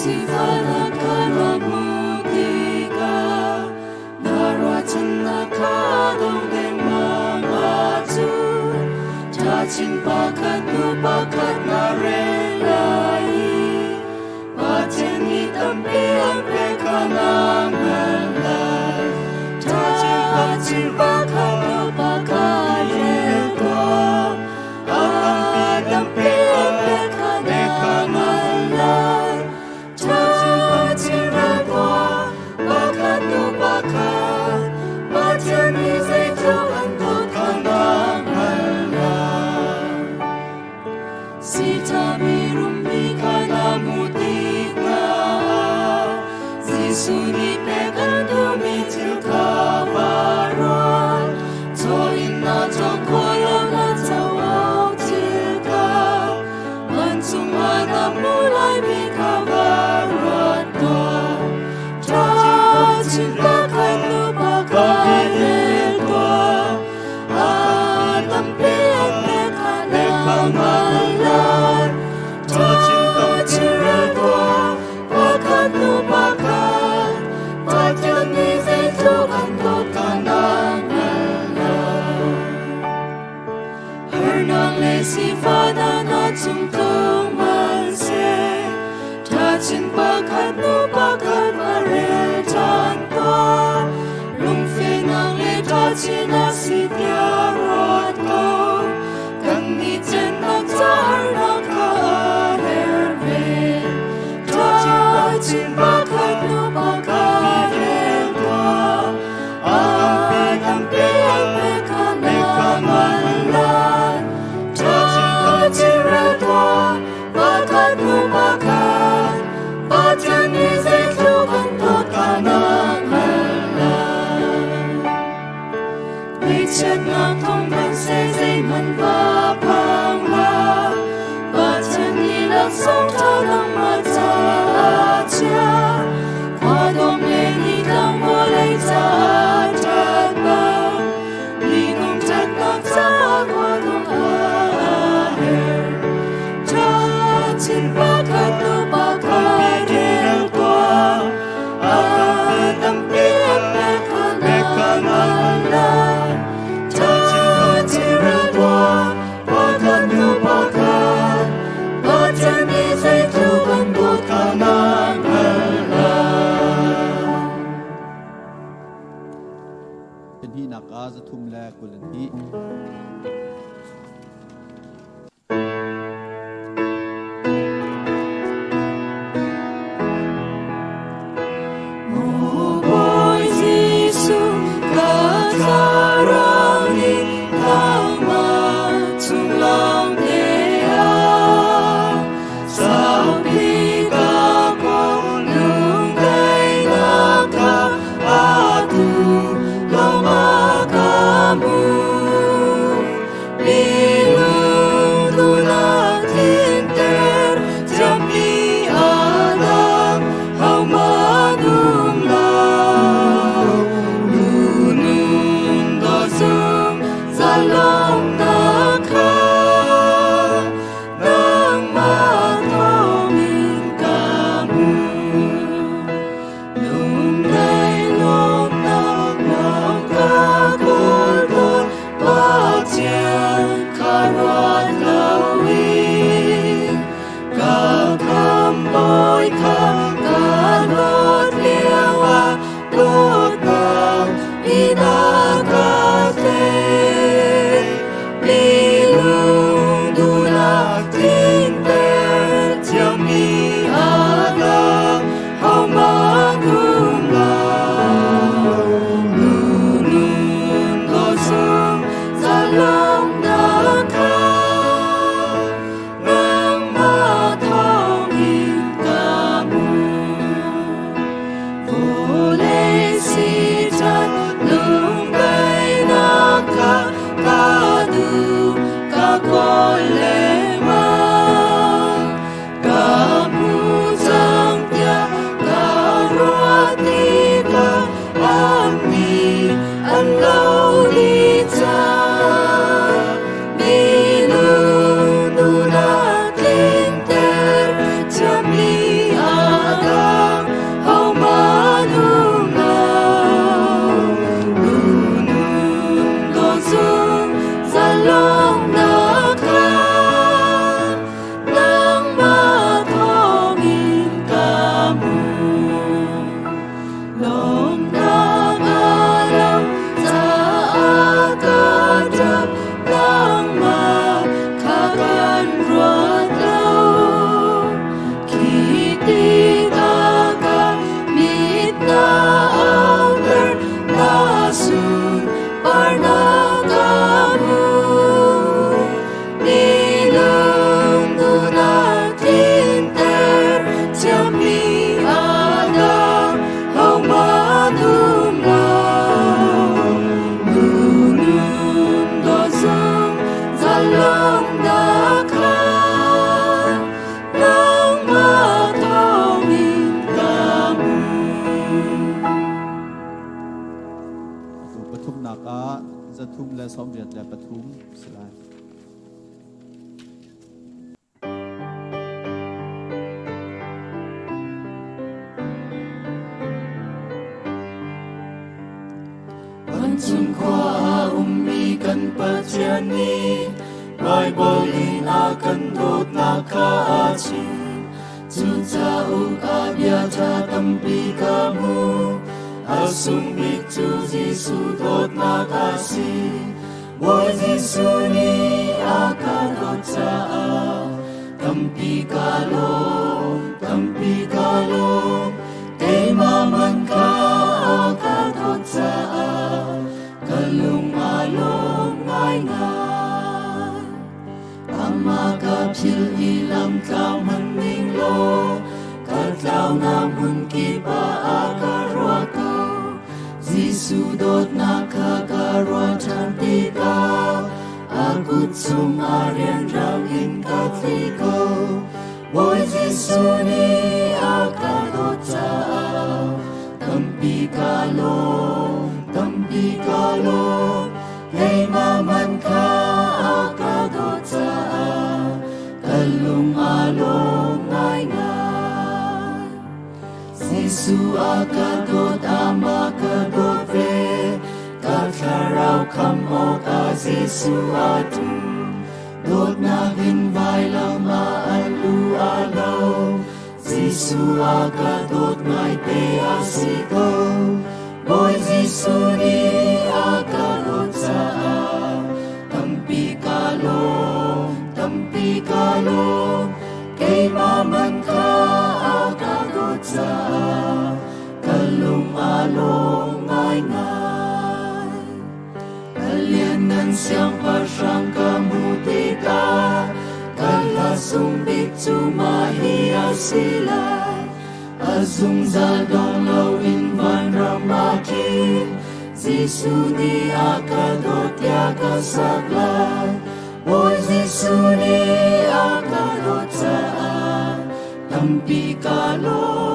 Sifahnak kha na hmuh tikah na ruahchannak kha dong dengmang ahcun ṭhachin pakhat hnu pakhat na rel lai i Pathian nih tampi an pek kha na hngalh lai. Ṭhachin pakhat hnu pakhat rel tuah. A tampi an pek kha na hngalh lai. Ṭhachin rel tuah, pakhat hnu pakhat. Pathian nih zeitluk an dawt kha na hngalh lai. Sitami rummi kha na hmuh tik hna ah Jesuh nih pek an duhmi thil kha va ruat. Chaw in na cawk khawh lo na co awk thil kha vancung ah na hmuh laimi kha va ruat tuah. Ṭha chin pakhat nu pakhat rel tuah. Tampi an pek kha na hngal lai. Ṭha tuah, pakhat hnu pakhat, Pathian nih zeitluk an dawt kha na hngal lai. Harnak le sifahnak na cung tlung hmanhseh, ṭhachin pakhat hnu pakhat va rel ṭhan tuah. Lungfehnak le ṭhachin a si tiah ruat ko. Kannih cennak ca harnak kha a herh ve. Ṭhachin pakhat hnu pakhat rel tuah. A tampi an pek kha na hngal lai. Ṭhachin rel tuah, pakhat hnu pakhat. Pathian nih zeitluk an dawt kha na hngalh lai. Ngaihchiatnak thawng hmanhseh zeihmanh va phang hlah. Pathian nih laksawng ṭha nangmah caah chia. Khuadawm le nitlang vawlei caah ṭhat bang. Minung ṭhatnak caah khuadawm a herh. Ṭha chin pakhat hnu pakhat rel tuah. A tampi an pek kha na hngal lai. Ṭha chin rel tuah, pakhat hnu pakhat. Pathian nih zeitluk an dawt kha na hngal lai. Pahnihnak ah 322. Bawi Jesuh ka thlarau nih nangmah chung lawng te ah saupi ka kawl lungdaihnak kha atu lawngah ka hmuh. Pathumnak ah 383 si lai. Vancung khua a ummi kan Pathian nih Baibal in a kan dawtnak kha a chim. Cu cauk ah bia ṭha tampi ka hmu. A sung bik cu Jesuh dawtnak a si. Bawi Jesuh nih a ka dawt caah tampi ka lawm, tampi ka lawm. Keimah man kha a ka dawt caah ka lung a lawm ngaingai. Amah ka philh i lamtlau hmanh ning law ka tlaunak hmun kip ah a ka ruah ko. Jesuh dawtnak kha ka ruah ṭhan tikah a kut chungah rianrang in ka tli ko. Bawi Jesuh nih a ka dawt caah tampi ka lawm, tampi ka lawm. Keimah man kha a ka dawt caah ka lung a lawm ngaingai. Jesuh a ka dawt, amah ka dawt ve. Ka thlarau khamh awkah Jesuh a ṭum. Dawtnak in vailam ah an lu a lo. Jesuh a ka dawt ngaite a si ko. Bawi Jesuh nih a ka dawt caah tampi ka lawm, tampi ka lawm. Keimah man kha a ka dawt caah ka lung a lawm ngaingai. Ka lianngan siangpahrang ka hmu tikah ka hla sung bik cu mah hi a si lai. A zungzal dong loin vanram ah khin Jesuh nih a ka dawt tiah ka sak lai. Bawi Jesuh nih a ka dawt caah tampi ka lawm.